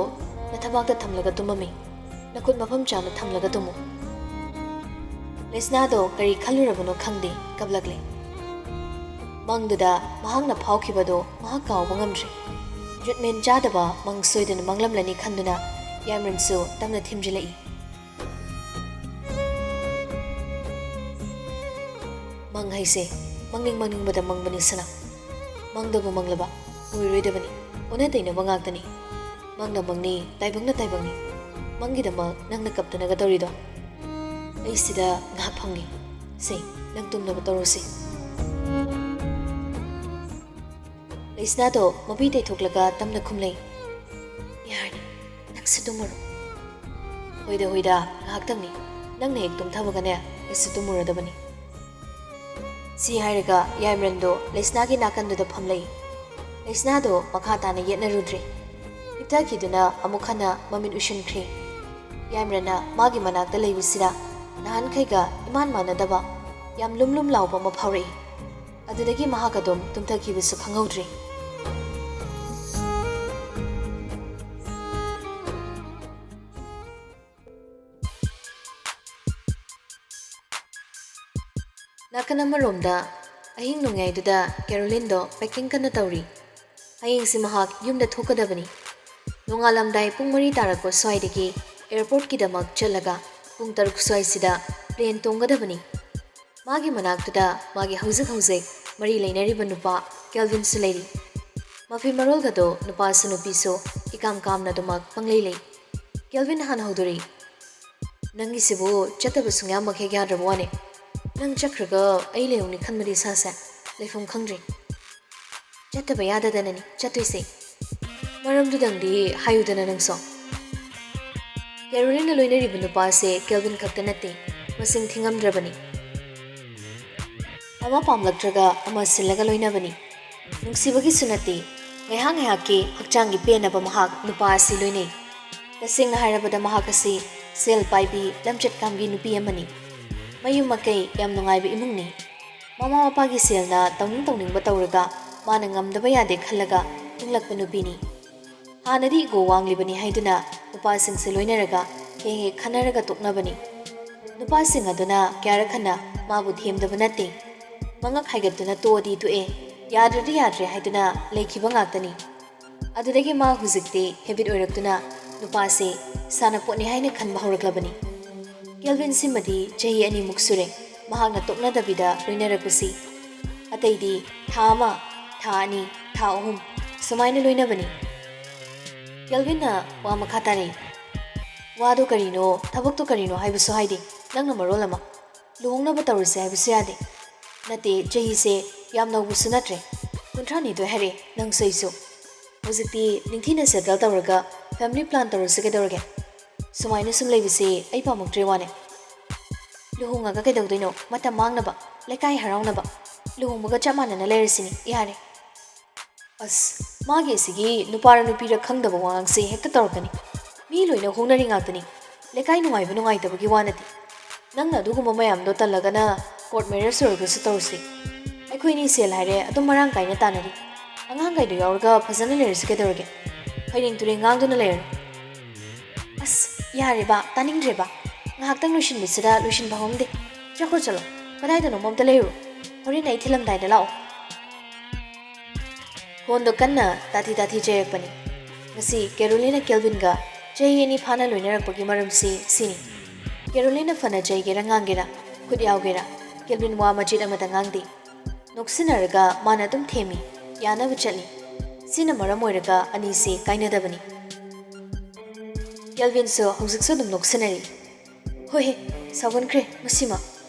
ꯅꯊꯕꯥꯛꯇ ꯊꯝꯂꯒ ꯇꯨꯝꯃꯝꯃꯤ꯫ ꯅꯈꯨꯠ ꯃꯐꯝ ꯆꯥꯅ ꯊꯝꯂꯒ ꯇꯨꯝꯃꯨ꯫" ꯂꯩꯁꯅꯥꯗꯣ ꯀꯔꯤ ꯈꯜꯂꯨꯔꯕꯅꯣ ꯈꯪꯗꯦ, ꯀꯞꯂꯛꯂꯦ꯫ ꯃꯪꯗꯨꯗ ꯃꯍꯥꯛꯅ ꯐꯥꯎꯈꯤꯕꯗꯣ ꯃꯍꯥꯛ ꯀꯥꯎꯕ ꯉꯝꯗ꯭ꯔꯦ꯫ ꯇ꯭ꯔꯤꯠꯃꯦꯟ ꯆꯥꯗꯕ ꯃꯪ ꯁꯣꯏꯗꯅ ꯃꯪꯂꯝꯂꯅꯤ ꯈꯟꯗꯨꯅ ꯌꯥꯏꯃꯔꯟꯁꯨ ꯇꯞꯅ ꯊꯤꯝꯖꯤꯜꯂꯛꯏ꯫ ꯃꯪ ꯍꯥꯏꯁꯦ ꯃꯪꯅꯤꯡ ꯃꯪꯅꯤꯡꯕꯗ ꯃꯪꯕꯅꯤ ꯁꯅꯥ꯫ ꯃꯪꯗꯕꯨ ꯃꯪꯂꯕ ꯑꯣꯏꯔꯣꯏꯗꯕꯅꯤ, ꯑꯣꯟꯅ ꯇꯩꯅꯕ ꯉꯥꯛꯇꯅꯤ꯫ ꯃꯪꯅ ꯃꯪꯅꯤ, ꯇꯥꯏꯕꯪꯅ ꯇꯥꯏꯕꯪꯅꯤ꯫ ꯃꯪꯒꯤꯗꯃꯛ ꯅꯪꯅ ꯀꯞꯇꯅꯒ ꯇꯧꯔꯤꯗꯣ? ꯑꯩ ꯁꯤꯗ ꯉꯥꯏꯍꯥꯛ ꯐꯝꯒꯦ꯫ ꯁꯦ, ꯅꯪ ꯇꯨꯝꯅꯕ ꯇꯧꯔꯣꯁꯦ꯫ ꯂꯩꯁꯅꯥꯗꯣ ꯃꯃꯩ ꯇꯩꯊꯣꯛꯂꯒ ꯇꯞꯅ ꯈꯨꯝꯂꯩ꯫ ꯌꯥꯔꯅꯤ, ꯅꯪꯁꯨ ꯇꯨꯝꯃꯨꯔꯣ꯫ ꯍꯣꯏꯗ ꯍꯣꯏꯗ, ꯉꯥꯏꯍꯥꯛꯇꯪꯅꯤ꯫ ꯅꯪꯅ ꯍꯦꯛ ꯇꯨꯝꯊꯕꯒꯅꯦ ꯑꯩꯁꯨ ꯇꯨꯝꯃꯨꯔꯗꯕꯅꯤ꯫ ꯁꯤ ꯍꯥꯏꯔꯒ ꯌꯥꯏꯃꯔꯟꯗꯣ ꯂꯩꯁꯅꯥꯒꯤ ꯅꯥꯀꯟꯗꯨꯗ ꯐꯝꯂꯩ꯫ ꯂꯩꯁꯅꯥꯗꯣ ꯃꯈꯥ ꯇꯥꯅ ꯌꯦꯠꯅꯔꯨꯗ꯭ꯔꯦ꯫ ꯍꯤꯞꯊꯈꯤꯗꯨꯅ ꯑꯃꯨꯛ ꯍꯟꯅ ꯃꯃꯤꯠ ꯎꯏꯁꯤꯟꯈ꯭ꯔꯦ꯫ ꯌꯥꯏꯃꯔꯟꯅ ꯃꯥꯒꯤ ꯃꯅꯥꯛꯇ ꯂꯩꯕꯁꯤꯗ ꯅꯍꯥꯟꯈꯩꯒ ꯏꯃꯥꯟ ꯃꯥꯟꯅꯗꯕ ꯌꯥꯝ ꯂꯨꯝ ꯂꯨꯝ ꯂꯥꯎꯕ ꯑꯃ ꯐꯥꯎꯔꯛꯏ꯫ ꯑꯗꯨꯗꯒꯤ ꯃꯍꯥꯛ ꯑꯗꯨꯝ ꯇꯨꯝꯊꯈꯤꯕꯁꯨ ꯈꯪꯍꯧꯗ꯭ꯔꯦ꯫ ꯅꯥꯀꯟ ꯑꯃꯔꯣꯝꯗ ꯑꯍꯤꯡ ꯅꯣꯡꯌꯥꯏꯗꯨꯗ ꯀꯦꯔꯣꯂꯤꯟꯗꯣ ꯄꯦꯀꯤꯡ ꯀꯟꯅ ꯇꯧꯔꯤ꯫ ꯍꯌꯦꯡꯁꯤ ꯃꯍꯥꯛ ꯌꯨꯝꯗ ꯊꯣꯛꯀꯗꯕꯅꯤ꯫ ꯅꯣꯡꯉꯥꯜꯂꯝꯗꯥꯏ ꯄꯨꯡ ꯃꯔꯤ ꯇꯥꯔꯛꯄ ꯁ꯭ꯋꯥꯏꯗꯒꯤ ꯑꯦꯌꯔꯄꯣꯔꯠꯀꯤꯗꯃꯛ ꯆꯠꯂꯒ ꯄꯨꯡ ꯇꯔꯨꯛ ꯁ꯭ꯋꯥꯏꯁꯤꯗ ꯄ꯭ꯂꯦꯟ ꯇꯣꯡꯒꯗꯕꯅꯤ꯫ ꯃꯥꯒꯤ ꯃꯅꯥꯛꯇꯨꯗ ꯃꯥꯒꯤ ꯍꯧꯖꯤꯛ ꯍꯧꯖꯤꯛ ꯃꯔꯤ ꯂꯩꯅꯔꯤꯕ ꯅꯨꯄꯥ ꯀꯦꯜꯚꯤꯟꯁꯨ ꯂꯩꯔꯤ꯫ ꯃꯐꯤ ꯃꯔꯣꯜꯒꯗꯣ ꯅꯨꯄꯥꯁꯨ ꯅꯨꯄꯤꯁꯨ ꯏꯀꯥꯝ ꯀꯥꯝꯅꯗꯨꯃꯛ ꯄꯪꯂꯩ ꯂꯩ꯫ ꯀꯦꯜꯚꯤꯟ ꯍꯥꯟꯅ ꯍꯧꯗꯣꯔꯛꯏ꯫ "ꯅꯪꯒꯤꯁꯤꯕꯨ ꯆꯠꯇꯕ ꯁꯨꯡꯌꯥꯃꯛ ꯍꯦꯛ ꯌꯥꯗ꯭ꯔꯕ ꯋꯥꯅꯦ꯫ ꯅꯪ ꯆꯠꯈ꯭ꯔꯒ ꯑꯩ ꯂꯩꯍꯧꯅꯤ ꯈꯟꯕꯗꯤ ꯏꯁꯥꯁꯦ ꯂꯩꯐꯝ ꯈꯪꯗ꯭ꯔꯦ꯫ ꯆꯠꯇꯕ ꯌꯥꯗꯗꯅꯅꯤ ꯆꯠꯇꯣꯏꯁꯦ꯫ ꯃꯔꯝꯗꯨꯗꯪꯗꯤ ꯍꯥꯏꯌꯨꯗꯅ ꯅꯪꯁꯨ꯫" ꯀꯦꯔꯣꯂꯤꯟꯅ ꯂꯣꯏꯅꯔꯤꯕ ꯅꯨꯄꯥꯁꯦ ꯀꯦꯜꯚꯤꯟ ꯈꯛꯇ ꯅꯠꯇꯦ, ꯃꯁꯤꯡ ꯊꯤꯉꯝꯗ꯭ꯔꯕꯅꯤ꯫ ꯑꯃ ꯄꯥꯝꯂꯛꯇ꯭ꯔꯒ ꯑꯃ ꯁꯤꯜꯂꯒ ꯂꯣꯏꯅꯕꯅꯤ꯫ ꯅꯨꯡꯁꯤꯕꯒꯤꯁꯨ ꯅꯠꯇꯦ, ꯉꯥꯏꯍꯥꯛ ꯉꯥꯏꯍꯥꯛꯀꯤ ꯍꯛꯆꯥꯡꯒꯤ ꯄꯦꯟꯅꯕ ꯃꯍꯥꯛ ꯅꯨꯄꯥ ꯑꯁꯤ ꯂꯣꯏꯅꯩ꯫ ꯇꯁꯦꯡꯅ ꯍꯥꯏꯔꯕꯗ ꯃꯍꯥꯛ ꯑꯁꯤ ꯁꯦꯜ ꯄꯥꯏꯕꯤ, ꯂꯝꯆꯠꯀꯥꯝꯒꯤ ꯅꯨꯄꯤ ꯑꯃꯅꯤ꯫ ꯃꯌꯨꯝ ꯃꯀꯩ ꯌꯥꯝ ꯅꯨꯡꯉꯥꯏꯕ ꯏꯃꯨꯡꯅꯤ꯫ ꯃꯃꯥ ꯃꯄꯥꯒꯤ ꯁꯦꯜꯅ ꯇꯧꯅꯤꯡ ꯇꯧꯅꯤꯡꯕ ꯇꯧꯔꯒ ꯃꯥꯅ ꯉꯝꯗꯕ ꯌꯥꯗꯦ ꯈꯜꯂꯒ ꯍꯤꯡꯂꯛꯄ ꯅꯨꯄꯤꯅꯤ꯫ ꯍꯥꯟꯅꯗꯤ ꯏꯒꯣ ꯋꯥꯡꯂꯤꯕꯅꯤ ꯍꯥꯏꯗꯨꯅ ꯅꯨꯄꯥꯁꯤꯡꯁꯦ ꯂꯣꯏꯅꯔꯒ ꯍꯦꯛ ꯍꯦꯛ ꯈꯟꯅꯔꯒ ꯇꯣꯛꯅꯕꯅꯤ꯫ ꯅꯨꯄꯥꯁꯤꯡ ꯑꯗꯨꯅ ꯀꯌꯥꯔꯛ ꯍꯟꯅ ꯃꯥꯕꯨ ꯊꯦꯝꯗꯕ ꯅꯠꯇꯦ꯫ ꯃꯉꯛ ꯍꯥꯏꯒꯠꯇꯨꯅ ꯇꯣꯛꯑꯗꯤ ꯇꯣꯛꯑꯦ, ꯌꯥꯗ꯭ꯔꯗꯤ ꯌꯥꯗ꯭ꯔꯦ ꯍꯥꯏꯗꯨꯅ ꯂꯩꯈꯤꯕ ꯉꯥꯛꯇꯅꯤ꯫ ꯑꯗꯨꯗꯒꯤ ꯃꯥ ꯍꯧꯖꯤꯛꯇꯤ ꯍꯦꯕꯤꯠ ꯑꯣꯏꯔꯛꯇꯨꯅ ꯅꯨꯄꯥꯁꯦ ꯁꯥꯟꯅꯄꯣꯠꯅꯤ ꯍꯥꯏꯅ ꯈꯟꯕ ꯍꯧꯔꯛꯂꯕꯅꯤ꯫ ꯀꯦꯜꯚꯤꯟ ꯁꯤꯃꯗꯤ ꯆꯍꯤ ꯑꯅꯤꯃꯨꯛ ꯁꯨꯔꯦ ꯃꯍꯥꯛꯅ ꯇꯣꯛꯅꯗꯕꯤꯗ ꯂꯣꯏꯅꯔꯛꯄꯁꯤ꯫ ꯑꯇꯩꯗꯤ ꯊꯥ ꯑꯃ, ꯊꯥ ꯑꯅꯤ, ꯊꯥ ꯑꯍꯨꯝ ꯁꯨꯃꯥꯏꯅ ꯂꯣꯏꯅꯕꯅꯤ꯫ ꯀꯦꯜꯚꯤꯟꯅ ꯋꯥ ꯃꯈꯥ ꯇꯥꯔꯛꯏ꯫ "ꯋꯥꯗꯣ ꯀꯔꯤꯅꯣ, ꯊꯕꯛꯇꯣ ꯀꯔꯤꯅꯣ ꯍꯥꯏꯕꯁꯨ ꯍꯥꯏꯗꯦ꯫ ꯅꯪꯅ ꯃꯔꯣꯜ ꯑꯃ ꯂꯨꯍꯣꯡꯅꯕ ꯇꯧꯔꯁꯦ ꯍꯥꯏꯕꯁꯨ ꯌꯥꯗꯦ꯫ ꯅꯠꯇꯦ, ꯆꯍꯤꯁꯦ ꯌꯥꯝ ꯅꯧꯕꯁꯨ ꯅꯠꯇ꯭ꯔꯦ꯫ ꯀꯨꯟꯊ꯭ꯔꯥꯅꯤꯊꯣꯏ ꯍꯥꯏꯔꯦ ꯅꯪꯁꯨ ꯑꯩꯁꯨ꯫ ꯍꯧꯖꯤꯛꯇꯤ ꯅꯤꯡꯊꯤꯅ ꯁꯦꯇꯜ ꯇꯧꯔꯒ ꯐꯦꯃꯤꯂꯤ ꯄ꯭ꯂꯥꯟ ꯇꯧꯔꯁꯤ ꯀꯩꯗꯧꯔꯒꯦ? ꯁꯨꯃꯥꯏꯅ ꯁꯨꯝ ꯂꯩꯕꯁꯦ ꯑꯩ ꯄꯥꯝꯃꯛꯇ꯭ꯔꯦ ꯋꯥꯅꯦ꯫ ꯂꯨꯍꯣꯡꯉꯒ ꯀꯩꯗꯧꯗꯣꯏꯅꯣ? ꯃꯇꯝ ꯃꯥꯡꯅꯕ, ꯂꯩꯀꯥꯏ ꯍꯔꯥꯎꯅꯕ꯫ ꯂꯨꯍꯣꯡꯕꯒ ꯆꯞ ꯃꯥꯟꯅꯅ ꯂꯩꯔꯁꯤꯅꯦ, ꯌꯥꯔꯦ꯫" ꯑꯁ, ꯃꯥꯒꯤ ꯑꯁꯤꯒꯤ ꯅꯨꯄꯥꯔ ꯅꯨꯄꯤꯔ ꯈꯪꯗꯕ ꯋꯥꯉꯥꯡꯁꯦ ꯍꯦꯛꯇ ꯇꯧꯔꯛꯀꯅꯤ꯫ ꯃꯤ ꯂꯣꯏꯅ ꯍꯣꯡꯅꯔꯤ ꯉꯥꯛꯇꯅꯤ꯫ ꯂꯩꯀꯥꯏ ꯅꯨꯡꯉꯥꯏꯕ ꯅꯨꯡꯉꯥꯏꯇꯕꯒꯤ ꯋꯥ ꯅꯠꯇꯦ꯫ ꯅꯪꯅ ꯑꯗꯨꯒꯨꯝꯕ ꯃꯌꯥꯝꯗꯣ ꯇꯜꯂꯒꯅ ꯀꯣꯔꯠ ꯃꯦꯔꯦꯖ ꯑꯣꯏꯔꯒꯁꯨ ꯇꯧꯔꯁꯤ꯫ ꯑꯩꯈꯣꯏꯅꯤ ꯁꯦꯜ ꯍꯥꯏꯔꯦ ꯑꯗꯨꯝ ꯃꯔꯥꯡ ꯀꯥꯏꯅ ꯇꯥꯟꯅꯔꯤ꯫ ꯑꯉꯥꯡꯈꯩꯗꯣ ꯌꯥꯎꯔꯒ ꯐꯖꯅ ꯂꯩꯔꯁꯤ ꯀꯩꯗꯧꯔꯒꯦ? ꯐꯩꯔꯦꯡ ꯇꯨꯔꯦꯡ ꯉꯥꯡꯗꯨꯅ ꯂꯩꯔꯅꯨ꯫ ꯑꯁ, ꯌꯥꯔꯦꯕ, ꯇꯥꯅꯤꯡꯗ꯭ꯔꯦꯕ꯫ ꯉꯥꯏꯍꯥꯛꯇꯪ ꯂꯣꯏꯁꯤꯟꯕꯁꯤꯗ ꯂꯣꯏꯁꯤꯟꯕ ꯍꯧꯔꯝꯗꯦ꯫ ꯆꯠꯈ꯭ꯔꯣ ꯆꯠꯂꯣ, ꯀꯗꯥꯏꯗꯅꯣꯝ ꯑꯝꯇ ꯂꯩꯔꯨꯔꯣ꯫ ꯍꯣꯔꯦꯟ ꯑꯩ ꯊꯤꯜꯂꯝꯗꯥꯏꯗ ꯂꯥꯛꯑꯣ꯫ ꯐꯣꯟꯗꯣ ꯀꯟꯅ ꯇꯥꯊꯤ ꯇꯥꯊꯤ ꯆꯩꯔꯛꯄꯅꯤ꯫ ꯉꯁꯤ ꯀꯦꯔꯣꯂꯤꯟꯅ ꯀꯦꯜꯚꯤꯟꯒ ꯆꯍꯤ ꯑꯅꯤ ꯐꯥꯅ ꯂꯣꯏꯅꯔꯛꯄꯒꯤ ꯃꯔꯝꯁꯤ ꯁꯤꯅꯤ꯫ ꯀꯦꯔꯣꯂꯤꯟꯅ ꯐꯅ ꯆꯩꯒꯦꯔꯥ ꯉꯥꯡꯒꯦꯔꯥ, ꯈꯨꯠ ꯌꯥꯎꯒꯦꯔꯥ, ꯀꯦꯜꯚꯤꯟ ꯋꯥ ꯃꯆꯦꯠ ꯑꯃꯠꯇ ꯉꯥꯡꯗꯦ꯫ ꯅꯣꯛꯁꯤꯟꯅꯔꯒ ꯃꯥꯅ ꯑꯗꯨꯝ ꯊꯦꯝꯃꯤ, ꯌꯥꯅꯕ ꯆꯠꯂꯤ꯫ ꯁꯤꯅ ꯃꯔꯝ ꯑꯣꯏꯔꯒ ꯑꯅꯤꯁꯤ ꯀꯥꯏꯅꯗꯕꯅꯤ꯫ ꯀꯦꯜꯚꯤꯟꯁꯨ ꯍꯧꯖꯤꯛꯁꯨ ꯑꯗꯨꯝ ꯅꯣꯛꯁꯤꯟꯅꯔꯤ꯫ ꯍꯣꯏꯍꯦ, ꯁꯥꯎꯒꯟꯈ꯭ꯔꯦ ꯃꯁꯤꯃ꯫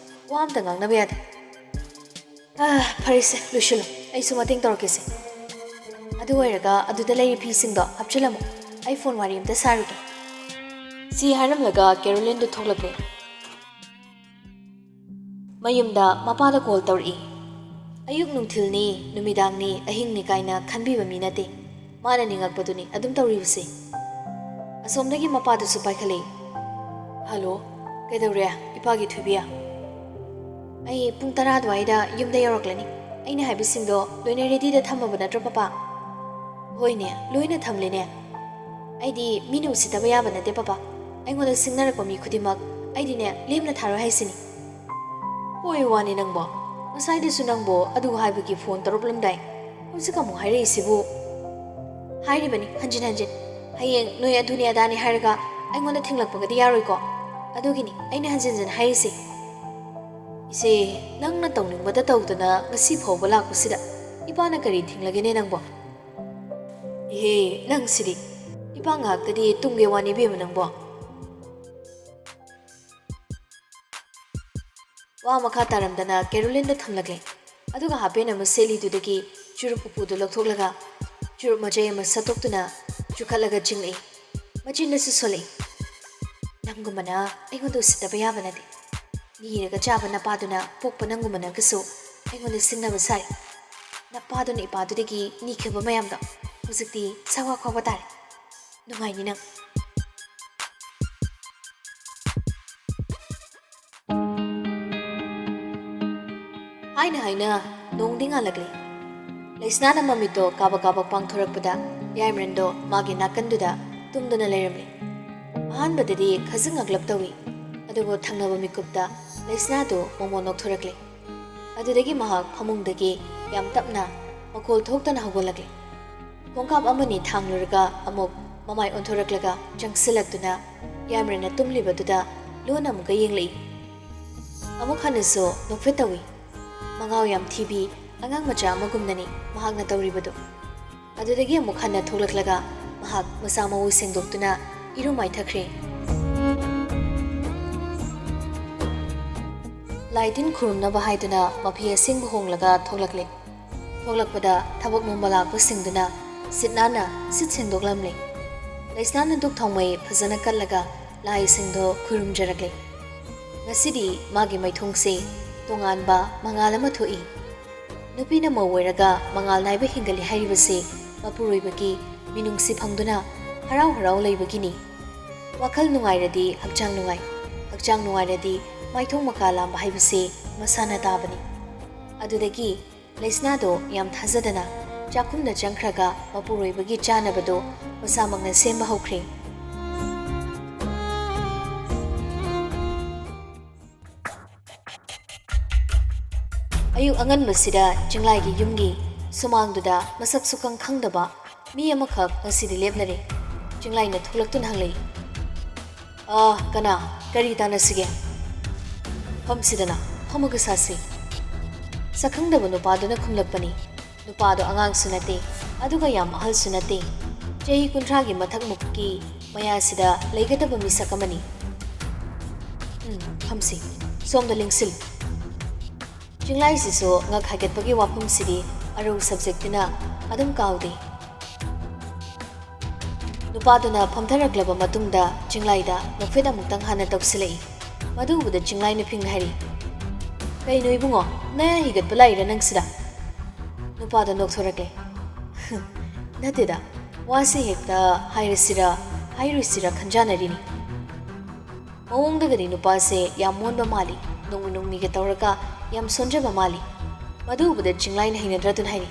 ꯋꯥ ꯑꯝꯇ ꯉꯥꯡꯅꯕ ꯌꯥꯗꯦ꯫ ꯑꯥ, ꯐꯔꯦꯁꯦ, ꯂꯣꯏꯁꯤꯜꯂꯣ꯫ ꯑꯩꯁꯨ ꯃꯇꯦꯡ ꯇꯧꯔꯛꯀꯦꯁꯦ꯫ ꯑꯗꯨ ꯑꯣꯏꯔꯒ ꯑꯗꯨꯗ ꯂꯩꯔꯤ ꯐꯤꯁꯤꯡꯗꯣ ꯍꯥꯞꯆꯤꯜꯂꯝꯃꯣ꯫ ꯑꯩ ꯐꯣꯟ ꯋꯥꯔꯤ ꯑꯝꯇ ꯁꯥꯔꯨꯒꯦ꯫ ꯁꯤ ꯍꯥꯏꯔꯝꯂꯒ ꯀꯦꯔꯣꯂꯤꯟꯗꯨ ꯊꯣꯛꯂꯛꯂꯦ꯫ ꯃꯌꯨꯝꯗ ꯃꯄꯥꯗ ꯀꯣꯜ ꯇꯧꯔꯛꯏ꯫ ꯑꯌꯨꯛ ꯅꯨꯡꯊꯤꯜꯅꯤ, ꯅꯨꯃꯤꯗꯥꯡꯅꯤ, ꯑꯍꯤꯡꯅꯤ ꯀꯥꯏꯅ ꯈꯟꯕꯤꯕ ꯃꯤ ꯅꯠꯇꯦ꯫ ꯃꯥꯅ ꯅꯤꯡꯉꯛꯄꯗꯨꯅꯤ ꯑꯗꯨꯝ ꯇꯧꯔꯤꯕꯁꯦ꯫ ꯑꯁꯣꯝꯗꯒꯤ ꯃꯄꯥꯗꯨꯁꯨ ꯄꯥꯏꯈꯠꯂꯛꯏ꯫ "ꯍꯜꯂꯣ, ꯀꯩꯗꯧꯔꯦ ꯏꯄꯥꯒꯤ ꯊꯣꯏꯕꯤ?" "ꯑꯩ ꯄꯨꯡ ꯇꯔꯥ ꯑꯗꯨꯋꯥꯏꯗ ꯌꯨꯝꯗ ꯌꯧꯔꯛꯂꯅꯤ꯫ ꯑꯩꯅ ꯍꯥꯏꯕꯁꯤꯡꯗꯣ ꯂꯣꯏꯅ ꯔꯦꯗꯤꯗ ꯊꯝꯃꯕ ꯅꯠꯇ꯭ꯔꯣ ꯄꯄꯥ?" "ꯍꯣꯏꯅꯦ, ꯂꯣꯏꯅ ꯊꯝꯂꯦꯅꯦ꯫ ꯑꯩꯗꯤ ꯃꯤꯅ ꯎꯁꯤꯠꯇꯕ ꯌꯥꯕ ꯅꯠꯇꯦ ꯄꯄꯥ꯫ ꯑꯩꯉꯣꯟꯗ ꯁꯤꯡꯅꯔꯛꯄ ꯃꯤ ꯈꯨꯗꯤꯡꯃꯛ ꯑꯩꯗꯤꯅꯦ ꯂꯦꯝꯅ ꯊꯥꯔꯣꯏ ꯍꯥꯏꯁꯤꯅꯤ꯫" "ꯍꯣꯏ ꯋꯥꯅꯤ ꯅꯪꯕꯣ, ꯉꯁꯥꯏꯗꯁꯨ ꯅꯪꯕꯨ ꯑꯗꯨ ꯍꯥꯏꯕꯒꯤ ꯐꯣꯟ ꯇꯧꯔꯛꯂꯝꯗꯥꯏ, ꯍꯧꯖꯤꯛ ꯑꯃꯨꯛ ꯍꯥꯏꯔꯛꯏꯁꯤꯕꯨ? ꯍꯥꯏꯔꯤꯕꯅꯤ ꯍꯟꯖꯤꯟ ꯍꯟꯖꯤꯟ, ꯍꯌꯦꯡ ꯅꯣꯏ ꯑꯗꯨꯅꯤ ꯑꯗꯥꯅꯤ ꯍꯥꯏꯔꯒ ꯑꯩꯉꯣꯟꯗ ꯊꯤꯡꯂꯛꯄꯒꯗꯤ ꯌꯥꯔꯣꯏꯀꯣ? ꯑꯗꯨꯒꯤꯅꯤ ꯑꯩꯅ ꯍꯟꯖꯤꯟ ꯍꯟꯖꯤꯟ ꯍꯥꯏꯔꯤꯁꯦ꯫ ꯏꯆꯦ, ꯅꯪꯅ ꯇꯧꯅꯤꯡꯕꯗ ꯇꯧꯗꯅ ꯉꯁꯤ ꯐꯥꯎꯕ ꯂꯥꯛꯄꯁꯤꯗ ꯏꯄꯥꯅ ꯀꯔꯤ ꯊꯤꯡꯂꯒꯦꯅꯦ ꯅꯪꯕꯣ? ꯏꯍꯦ, ꯅꯪꯁꯤꯗꯤ꯫ ꯏꯄꯥ ꯉꯥꯏꯍꯥꯛꯇꯗꯤ ꯇꯨꯝꯒꯦ ꯋꯥꯅꯤ ꯏꯕꯦꯝꯃ ꯅꯪꯕꯣ꯫ ꯋꯥ ꯃꯈꯥ ꯇꯥꯔꯝꯗꯅ ꯀꯦꯔꯣꯂꯤꯟꯗ ꯊꯝꯂꯛꯂꯦ꯫ ꯑꯗꯨꯒ ꯍꯥꯄꯦꯟ ꯑꯃ ꯁꯦꯠꯂꯤꯗꯨꯗꯒꯤ ꯆꯨꯔꯨꯞ ꯎꯄꯨꯗꯨ ꯂꯧꯊꯣꯛꯂꯒ ꯆꯨꯔꯨꯞ ꯃꯆꯩ ꯑꯃ ꯁꯠꯇꯣꯛꯇꯨꯅ ꯆꯨꯈꯠꯂꯒ ꯆꯤꯡꯂꯛꯏ꯫ ꯃꯆꯤꯟꯗꯁꯨ ꯁꯣꯜꯂꯛꯏ꯫ "ꯅꯪꯒꯨꯝꯕꯅ ꯑꯩꯉꯣꯟꯗ ꯎꯁꯤꯠꯇꯕ ꯌꯥꯕ ꯅꯠꯇꯦ꯫ ꯅꯤꯔꯒ ꯆꯥꯕ ꯅꯄꯥꯗꯨꯅ ꯄꯣꯛꯄ ꯅꯪꯒꯨꯝꯕꯅꯒꯁꯨ ꯑꯩꯉꯣꯟꯗ ꯁꯤꯡꯅꯕ ꯁꯥꯏ꯫ ꯅꯄꯥꯗꯨꯅ ꯏꯄꯥꯗꯨꯗꯒꯤ ꯅꯤꯈꯤꯕ ꯃꯌꯥꯝꯗꯣ ꯍꯧꯖꯤꯛꯇꯤ ꯁꯋꯥ ꯈꯥꯎꯕ ꯇꯥꯔꯦ꯫ ꯅꯨꯡꯉꯥꯏꯅꯤ ꯅꯪ꯫" ꯍꯥꯏꯅ ꯍꯥꯏꯅ ꯅꯣꯡꯗꯤ ꯉꯥꯜꯂꯛꯂꯦ꯫ ꯂꯩꯁꯅꯥꯅ ꯃꯃꯤꯠꯇꯣ ꯀꯥꯕꯛ ꯀꯥꯕꯛ ꯄꯥꯡꯊꯣꯔꯛꯄꯗ ꯌꯥꯏꯃꯔꯟꯗꯣ ꯃꯥꯒꯤ ꯅꯥꯀꯟꯗꯨꯗ ꯇꯨꯝꯗꯨꯅ ꯂꯩꯔꯝꯂꯦ꯫ ꯑꯍꯥꯟꯕꯗꯗꯤ ꯈꯖꯤꯛ ꯉꯛꯂꯞ ꯇꯧꯏ, ꯑꯗꯨꯕꯨ ꯊꯪꯅꯕ ꯃꯤꯀꯨꯞꯇ ꯂꯩꯁꯅꯥꯗꯨ ꯃꯣꯃꯣꯟ ꯅꯣꯛꯊꯣꯔꯛꯂꯦ꯫ ꯑꯗꯨꯗꯒꯤ ꯃꯍꯥꯛ ꯐꯃꯨꯡꯗꯒꯤ ꯌꯥꯝ ꯇꯞꯅ ꯃꯈꯣꯜ ꯊꯣꯛꯇꯅ ꯍꯧꯒꯠꯂꯛꯂꯦ꯫ ꯈꯣꯡꯀꯥꯞ ꯑꯃꯅꯤ ꯊꯥꯡꯂꯨꯔꯒ ꯑꯃꯨꯛ ꯃꯃꯥꯏ ꯑꯣꯟꯊꯣꯔꯛꯂꯒ ꯆꯪꯁꯤꯜꯂꯛꯇꯨꯅ ꯌꯥꯏꯃꯔꯟꯅ ꯇꯨꯝꯂꯤꯕꯗꯨꯗ ꯂꯣꯟꯅ ꯑꯃꯨꯛꯀ ꯌꯦꯡꯂꯛꯏ꯫ ꯑꯃꯨꯛ ꯍꯟꯅꯁꯨ ꯅꯣꯛꯐꯦꯠ ꯇꯧꯏ꯫ ꯃꯉꯥꯎ ꯌꯥꯝ ꯊꯤꯕꯤ ꯑꯉꯥꯡ ꯃꯆꯥ ꯑꯃꯒꯨꯝꯅꯅꯤ ꯃꯍꯥꯛꯅ ꯇꯧꯔꯤꯕꯗꯨ꯫ ꯑꯗꯨꯗꯒꯤ ꯑꯃꯨꯛ ꯍꯟꯅ ꯊꯣꯛꯂꯛꯂꯒ ꯃꯍꯥꯛ ꯃꯁꯥ ꯃꯎ ꯁꯦꯡꯗꯣꯛꯇꯨꯅ ꯏꯔꯨ ꯃꯥꯏꯊꯈ꯭ꯔꯦ꯫ ꯂꯥꯏ ꯇꯤꯟ ꯈꯨꯔꯨꯝꯅꯕ ꯍꯥꯏꯗꯨꯅ ꯃꯐꯤ ꯑꯁꯦꯡꯕ ꯍꯣꯡꯂꯒ ꯊꯣꯛꯂꯛꯂꯦ꯫ ꯊꯣꯛꯂꯛꯄꯗ ꯊꯕꯛ ꯅꯣꯝꯕ ꯂꯥꯛꯄꯁꯤꯡꯗꯨꯅ ꯁꯤꯠ ꯅꯥꯟꯅ ꯁꯤꯠ ꯁꯦꯡꯗꯣꯛꯂꯝꯂꯦ꯫ ꯂꯩꯁꯅꯥꯅ ꯙꯨꯞ ꯊꯥꯎꯃꯩ ꯐꯖꯅ ꯀꯠꯂꯒ ꯂꯥꯏꯁꯤꯡꯗꯣ ꯈꯨꯔꯨꯝꯖꯔꯛꯂꯦ꯫ ꯉꯁꯤꯗꯤ ꯃꯥꯒꯤ ꯃꯥꯏꯊꯣꯡꯁꯦ ꯇꯣꯉꯥꯟꯕ ꯃꯉꯥꯜ ꯑꯃ ꯊꯣꯛꯏ꯫ ꯅꯨꯄꯤꯅ ꯃꯧ ꯑꯣꯏꯔꯒ ꯃꯉꯥꯜ ꯅꯥꯏꯕ ꯍꯦꯟꯒꯠꯂꯤ ꯍꯥꯏꯔꯤꯕꯁꯤ ꯃꯄꯨꯔꯣꯏꯕꯒꯤ ꯃꯤꯅꯨꯡꯁꯤ ꯐꯪꯗꯨꯅ ꯍꯔꯥꯎ ꯍꯔꯥꯎ ꯂꯩꯕꯒꯤꯅꯤ꯫ ꯋꯥꯈꯜ ꯅꯨꯡꯉꯥꯏꯔꯗꯤ ꯍꯛꯆꯥꯡ ꯅꯨꯡꯉꯥꯏ, ꯍꯛꯆꯥꯡ ꯅꯨꯡꯉꯥꯏꯔꯗꯤ ꯃꯥꯏꯊꯣꯡ ꯃꯀꯥ ꯂꯥꯝꯕ ꯍꯥꯏꯕꯁꯤ ꯃꯁꯥꯅ ꯇꯥꯕꯅꯤ꯫ ꯑꯗꯨꯗꯒꯤ ꯂꯩꯁꯅꯥꯗꯣ ꯌꯥꯝ ꯊꯥꯖꯗꯅ ꯆꯥꯛꯈꯨꯝꯗ ꯆꯪꯈ꯭ꯔꯒ ꯃꯄꯨꯔꯣꯏꯕꯒꯤ ꯆꯥꯅꯕꯗꯣ ꯃꯁꯥꯃꯛꯅ ꯁꯦꯝꯕ ꯍꯧꯈ꯭ꯔꯦ꯫ ꯑꯌꯨꯛ ꯑꯉꯟꯕꯁꯤꯗ ꯆꯤꯡꯂꯥꯏꯒꯤ ꯌꯨꯝꯒꯤ ꯁꯨꯃꯥꯡꯗꯨꯗ ꯃꯁꯛ ꯁꯨꯈꯪ ꯈꯪꯗꯕ ꯃꯤ ꯑꯃꯈꯛ ꯉꯁꯤꯗꯤ ꯂꯦꯞꯅꯔꯦ꯫ ꯆꯤꯡꯂꯥꯏꯅ ꯊꯣꯛꯂꯛꯇꯨꯅ ꯍꯪꯂꯛꯏ, "ꯑꯥ, ꯀꯅꯥ? ꯀꯔꯤ ꯇꯥꯟꯅꯁꯤꯒꯦ?" "ꯐꯝꯁꯤꯗꯅ, ꯐꯝꯃꯒ ꯁꯥꯁꯤ꯫" ꯁꯛꯈꯪꯗꯕ ꯅꯨꯄꯥꯗꯨꯅ ꯈꯨꯝꯂꯛꯄꯅꯤ꯫ ꯅꯨꯄꯥꯗꯣ ꯑꯉꯥꯡꯁꯨ ꯅꯠꯇꯦ, ꯑꯗꯨꯒ ꯌꯥꯝ ꯑꯍꯜꯁꯨ ꯅꯠꯇꯦ꯫ ꯆꯍꯤ ꯀꯨꯟꯊ꯭ꯔꯥꯒꯤ ꯃꯊꯛꯃꯨꯛꯀꯤ ꯃꯌꯥꯁꯤꯗ ꯂꯩꯒꯗꯕ ꯃꯤꯁꯛ ꯑꯃꯅꯤ꯫ "ꯎꯝ, ꯐꯝꯁꯤ꯫ ꯁꯣꯝꯗ ꯂꯦꯡꯁꯤꯜꯂꯨ꯫" ꯆꯤꯡꯂꯥꯏꯁꯤꯁꯨ ꯉꯛ ꯍꯥꯏꯒꯠꯄꯒꯤ ꯋꯥꯐꯝꯁꯤꯗꯤ ꯑꯔꯧ subjectꯅ ꯑꯗꯨꯝ ꯀꯥꯎꯗꯦ꯫ ꯅꯨꯄꯥꯗꯨꯅ ꯐꯝꯊꯔꯛꯂꯕ ꯃꯇꯨꯡꯗ ꯆꯤꯡꯂꯥꯏꯗ ꯅꯣꯛꯐꯦꯠ ꯑꯃꯨꯛꯇꯪ ꯍꯥꯟꯅ ꯇꯧꯁꯤꯜꯂꯛꯏ꯫ ꯃꯗꯨ ꯎꯕꯗ ꯆꯤꯡꯂꯥꯏꯅ ꯐꯤꯡꯅ ꯍꯥꯏꯔꯤ, "ꯀꯩꯅꯣ ꯏꯕꯨꯡꯉꯣ, ꯅꯌꯥ ꯍꯤꯒꯠꯄ ꯂꯥꯛꯏꯔꯥ ꯅꯪꯁꯤꯗ?" ꯅꯨꯄꯥꯗꯣ ꯅꯣꯛꯊꯣꯔꯛꯂꯦ꯫ "ꯅꯠꯇꯦꯗ, ꯋꯥꯁꯦ ꯍꯦꯛꯇ ꯍꯥꯏꯔꯁꯤꯔ ꯍꯥꯏꯔꯣꯏꯁꯤꯔ ꯈꯟꯖꯥꯟꯅꯔꯤꯅꯤ꯫" ꯃꯑꯣꯡꯗꯒꯗꯤ ꯅꯨꯄꯥꯁꯦ ꯌꯥꯝ ꯃꯣꯟꯕ ꯃꯥꯜꯂꯤ, ꯅꯣꯡꯃ ꯅꯣꯡꯃꯤꯒ ꯇꯧꯔꯒ ꯌꯥꯝ ꯁꯣꯟꯖꯕ ꯃꯥꯜꯂꯤ꯫ ꯃꯗꯨ ꯎꯕꯗ ꯆꯤꯡꯂꯥꯏꯅ ꯍꯩꯅꯗ꯭ꯔꯗꯨꯅ ꯍꯥꯏꯔꯤ,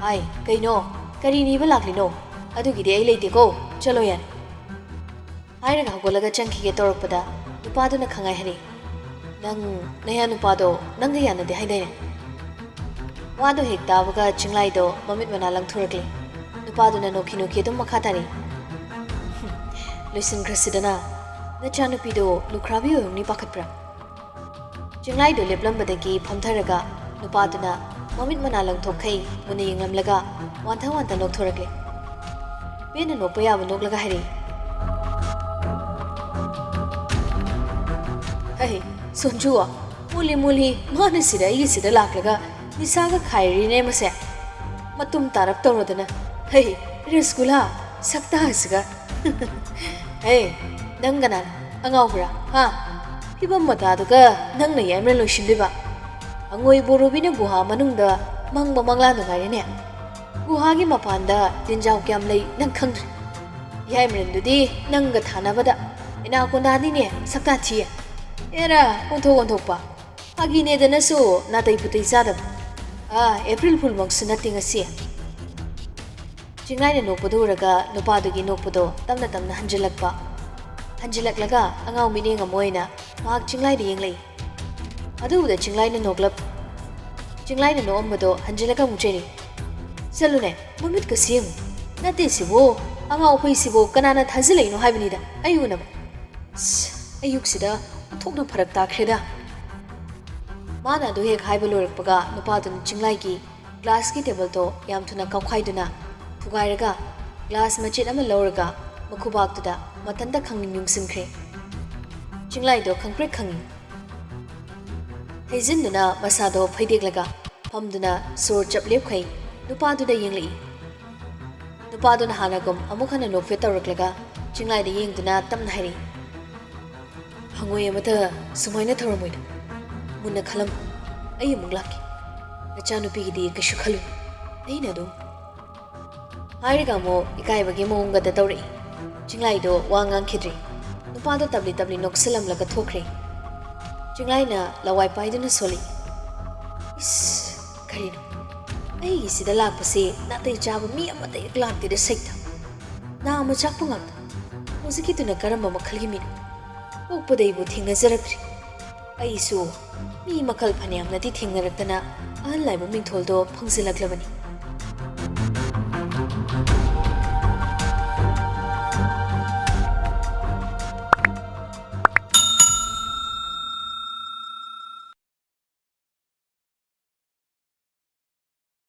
"ꯍꯥꯏ, ꯀꯩꯅꯣ? ꯀꯔꯤ ꯅꯤꯕ ꯂꯥꯛꯂꯤꯅꯣ? ꯑꯗꯨꯒꯤꯗꯤ ꯑꯩ ꯂꯩꯇꯦꯀꯣ, ꯆꯠꯂꯣ ꯌꯥꯔꯦ꯫" ꯍꯥꯏꯔꯒ ꯍꯧꯒꯠꯂꯒ ꯆꯪꯈꯤꯒꯦ ꯇꯧꯔꯛꯄꯗ ꯅꯨꯄꯥꯗꯨꯅ ꯈꯪꯉꯥꯏ ꯍꯥꯏꯔꯤ, "ꯅꯪ, ꯅꯌꯥ ꯅꯨꯄꯥꯗꯣ ꯅꯪꯒ ꯌꯥꯅꯗꯦ ꯍꯥꯏꯗꯥꯏꯅꯦ?" ꯋꯥꯗꯣ ꯍꯦꯛ ꯇꯥꯕꯒ ꯆꯤꯡꯂꯥꯏꯗꯣ ꯃꯃꯤꯠ ꯃꯅꯥ ꯂꯪꯊꯣꯔꯛꯂꯦ꯫ ꯅꯨꯄꯥꯗꯨꯅ ꯅꯣꯛꯈꯤ ꯅꯣꯛꯈꯤ ꯑꯗꯨꯝ ꯃꯈꯥ ꯇꯥꯔꯛꯏ, "ꯂꯣꯏꯁꯤꯟꯈ꯭ꯔꯁꯤꯗꯅ, ꯅꯆꯥꯅꯨꯄꯤꯗꯣ ꯂꯨꯈ꯭ꯔꯥꯕꯤ ꯑꯣꯏꯔꯝꯅꯤ ꯄꯥꯈꯠꯄ꯭ꯔꯥ?" ꯆꯤꯡꯂꯥꯏꯗꯣ ꯂꯦꯞꯂꯝꯕꯗꯒꯤ ꯐꯝꯊꯔꯒ ꯅꯨꯄꯥꯗꯨꯅ ꯃꯃꯤꯠ ꯃꯅꯥ ꯂꯪꯊꯣꯛꯈꯩ ꯃꯨꯟꯅ ꯌꯦꯡꯂꯝꯂꯒ ꯋꯥꯟꯊ ꯋꯥꯟꯊ ꯅꯣꯛꯊꯣꯔꯛꯂꯦ꯫ ꯄꯦꯟꯅ ꯅꯣꯛꯄ ꯌꯥꯕ ꯅꯣꯛꯂꯒ ꯍꯥꯏꯔꯛꯏ, "ꯍꯩ, ꯁꯣꯟꯖꯨ, ꯃꯨꯜꯂꯤ ꯃꯨꯜꯂꯤ, ꯃꯥꯅ ꯁꯤꯗ ꯑꯩꯒꯤ ꯁꯤꯗ ꯂꯥꯛꯂꯒ ꯅꯤꯁꯥꯒ ꯈꯥꯏꯔꯤꯅꯦ ꯃꯁꯦ꯫ ꯃꯇꯨꯝ ꯇꯥꯔꯞ ꯇꯧꯔꯗꯅ꯫ ꯍꯩ, ꯔꯁꯒꯨꯂꯥ, ꯁꯛꯇꯥꯁꯤꯒ꯫" "ꯍꯦ, ꯅꯪ ꯀꯅꯥꯅ? ꯑꯉꯥꯎꯕ꯭ꯔꯥ? ꯍꯥ? ꯐꯤꯕꯝ ꯃꯇꯥꯗꯨꯒ ꯅꯪꯅ ꯌꯥꯏꯃꯔ ꯂꯣꯏꯁꯤꯟꯗꯣꯏꯕ? ꯑꯉꯣꯏ ꯕꯣꯔꯣꯕꯤꯅ ꯒꯨꯍꯥ ꯃꯅꯨꯡꯗ ꯃꯪꯕ ꯃꯪꯂꯥ ꯅꯨꯡꯉꯥꯏꯔꯦꯅꯦ꯫ ꯒꯨꯍꯥꯒꯤ ꯃꯄꯥꯟꯗ ꯇꯤꯟꯖꯥꯎ ꯀꯌꯥꯝ ꯂꯩ ꯅꯪ ꯈꯪꯗ꯭ꯔꯤ꯫ ꯌꯥꯏꯃꯔꯦꯟꯗꯨꯗꯤ ꯅꯪꯒ ꯊꯥꯅꯕꯗ ꯑꯦꯅꯥꯀꯣꯟꯗꯥꯅꯤꯅꯦ ꯁꯛꯇꯥ ꯊꯤꯌꯦ꯫ ꯑꯦꯔꯥ, ꯑꯣꯟꯊꯣꯛ ꯑꯣꯟꯊꯣꯛꯄ꯫ ꯐꯥꯒꯤꯅꯦꯗꯅꯁꯨ ꯅꯥꯇꯩ ꯄꯨꯇꯩ ꯆꯥꯗꯕ꯫ ꯑꯥ, ꯑꯦꯄ꯭ꯔꯤꯜ ꯐꯨꯜꯃꯛꯁꯨ ꯅꯠꯇꯦ ꯉꯁꯤ꯫" ꯆꯤꯡꯂꯥꯏꯅ ꯅꯣꯛꯄꯗꯨ ꯎꯔꯒ ꯅꯨꯄꯥꯗꯨꯒꯤ ꯅꯣꯛꯄꯗꯣ ꯇꯞꯅ ꯇꯞꯅ ꯍꯟꯖꯤꯜꯂꯛꯄ꯫ ꯍꯟꯖꯤꯜꯂꯛꯂꯒ ꯑꯉꯥꯎ ꯃꯤꯠꯌꯦꯡ ꯑꯃ ꯑꯣꯏꯅ ꯉꯥꯏꯍꯥꯛ ꯆꯤꯡꯂꯥꯏꯗ ꯌꯦꯡꯂꯛꯏ꯫ ꯑꯗꯨ ꯎꯕꯗ ꯆꯤꯡꯂꯥꯏꯅ ꯅꯣꯛꯂꯞ, ꯆꯤꯡꯂꯥꯏꯅ ꯅꯣꯛꯑꯝꯕꯗꯣ ꯍꯟꯖꯤꯜꯂꯒ ꯑꯃꯨꯛ ꯆꯩꯔꯤ꯫ "ꯆꯠꯂꯨꯅꯦ, ꯃꯃꯤꯠꯀꯁꯤ ꯌꯦꯡꯉꯨ꯫ ꯅꯠꯇꯦ ꯁꯤꯕꯨ, ꯑꯉꯥꯎ ꯑꯐꯩꯁꯤꯕꯨ ꯀꯅꯥꯅ ꯊꯥꯖꯤꯜꯂꯛꯏꯅꯣ ꯍꯥꯏꯕꯅꯤꯗ, ꯑꯩ ꯎꯅꯕ꯫ ꯑꯁ, ꯑꯌꯨꯛꯁꯤꯗ ꯑꯣꯟꯊꯣꯛꯅ ꯐꯔꯛ ꯇꯥꯈ꯭ꯔꯦꯗ꯫" ꯃꯥꯅ ꯑꯗꯨ ꯍꯦꯛ ꯍꯥꯏꯕ ꯂꯣꯏꯔꯛꯄꯒ ꯅꯨꯄꯥꯗꯨꯅ ꯆꯤꯡꯂꯥꯏꯒꯤ ꯒ꯭ꯂꯥꯁꯀꯤ ꯇꯦꯕꯜꯗꯣ ꯌꯥꯝ ꯊꯨꯅ ꯀꯥꯎꯈꯥꯏꯗꯨꯅ ꯊꯨꯒꯥꯏꯔꯒ ꯒ꯭ꯂꯥꯁ ꯃꯆꯦꯠ ꯑꯃ ꯂꯧꯔꯒ ꯃꯈꯨꯕꯥꯛꯇꯨꯗ ꯃꯊꯟꯇ ꯈꯪꯅꯤꯡ ꯌꯨꯡꯁꯤꯟꯈ꯭ꯔꯦ꯫ ꯆꯤꯡꯂꯥꯏꯗꯣ ꯈꯪꯄ꯭ꯔꯦꯛ ꯈꯪꯉꯤ꯫ ꯍꯩꯖꯤꯟꯗꯨꯅ ꯃꯁꯥꯗꯣ ꯐꯩꯗꯦꯛꯂꯒ ꯐꯝꯗꯨꯅ ꯁꯣꯔ ꯆꯞ ꯂꯦꯞꯈꯩ ꯅꯨꯄꯥꯗꯨꯗ ꯌꯦꯡꯂꯛꯏ꯫ ꯅꯨꯄꯥꯗꯨꯅ ꯍꯥꯟꯅꯒꯨꯝ ꯑꯃꯨꯛ ꯍꯟꯅ ꯅꯣꯛꯐꯦꯠ ꯇꯧꯔꯛꯂꯒ ꯆꯤꯡꯂꯥꯏꯗ ꯌꯦꯡꯗꯨꯅ ꯇꯞꯅ ꯍꯥꯏꯔꯛꯏ, "ꯍꯪꯉꯣꯏ ꯑꯃꯇ ꯁꯨꯃꯥꯏꯅ ꯊꯧꯔꯝꯃꯣꯏꯗ꯫ ꯃꯨꯟꯅ ꯈꯜꯂꯝꯃꯨ꯫ ꯑꯩ ꯑꯃꯨꯛ ꯂꯥꯛꯀꯦ꯫ ꯅꯆꯥꯅꯨꯄꯤꯒꯤꯗꯤ ꯀꯩꯁꯨ ꯈꯜꯂꯨꯅꯨ꯫ ꯑꯩꯅ ꯑꯗꯨꯝ"꯫ ꯍꯥꯏꯔꯒ ꯑꯃꯨꯛ ꯏꯀꯥꯏꯕꯒꯤ ꯃꯑꯣꯡꯒꯗ ꯇꯧꯔꯛꯏ꯫ ꯆꯤꯡꯂꯥꯏꯗꯣ ꯋꯥ ꯉꯥꯡꯈꯤꯗ꯭ꯔꯦ꯫ ꯅꯨꯄꯥꯗꯣ ꯇꯞꯂꯤ ꯇꯞꯂꯤ ꯅꯣꯛꯁꯤꯜꯂꯝꯂꯒ ꯊꯣꯛꯈ꯭ꯔꯦ꯫ ꯆꯤꯡꯂꯥꯏꯅ ꯂꯋꯥꯏ ꯄꯥꯏꯗꯨꯅ ꯁꯣꯜꯂꯛꯏ, "ꯏꯁ, ꯀꯔꯤꯅꯣ? ꯑꯩꯒꯤꯁꯤꯗ ꯂꯥꯛꯄꯁꯦ ꯅꯥꯇꯩ ꯆꯥꯕ ꯃꯤ ꯑꯃꯠꯇ ꯍꯦꯛ ꯂꯥꯛꯇꯦꯗ ꯁꯩꯇ꯫ ꯅꯥꯝꯃ ꯆꯥꯛꯄ ꯉꯥꯛꯇ꯫ ꯍꯧꯖꯤꯛꯀꯤꯗꯨꯅ ꯀꯔꯝꯕ ꯃꯈꯜꯒꯤ ꯃꯤꯅꯣ? ꯄꯣꯛꯄꯗꯩꯕꯨ ꯊꯦꯡꯅꯖꯔꯛꯇ꯭ꯔꯤ꯫ ꯑꯩꯁꯨ ꯃꯤ ꯃꯈꯜ ꯐꯅꯌꯥꯝꯅꯗꯤ ꯊꯦꯡꯅꯔꯛꯇꯅ ꯑꯍꯜ ꯍꯥꯏꯕ ꯃꯤꯡꯊꯣꯜꯗꯣ ꯐꯪꯖꯤꯜꯂꯛꯂꯕꯅꯤ꯫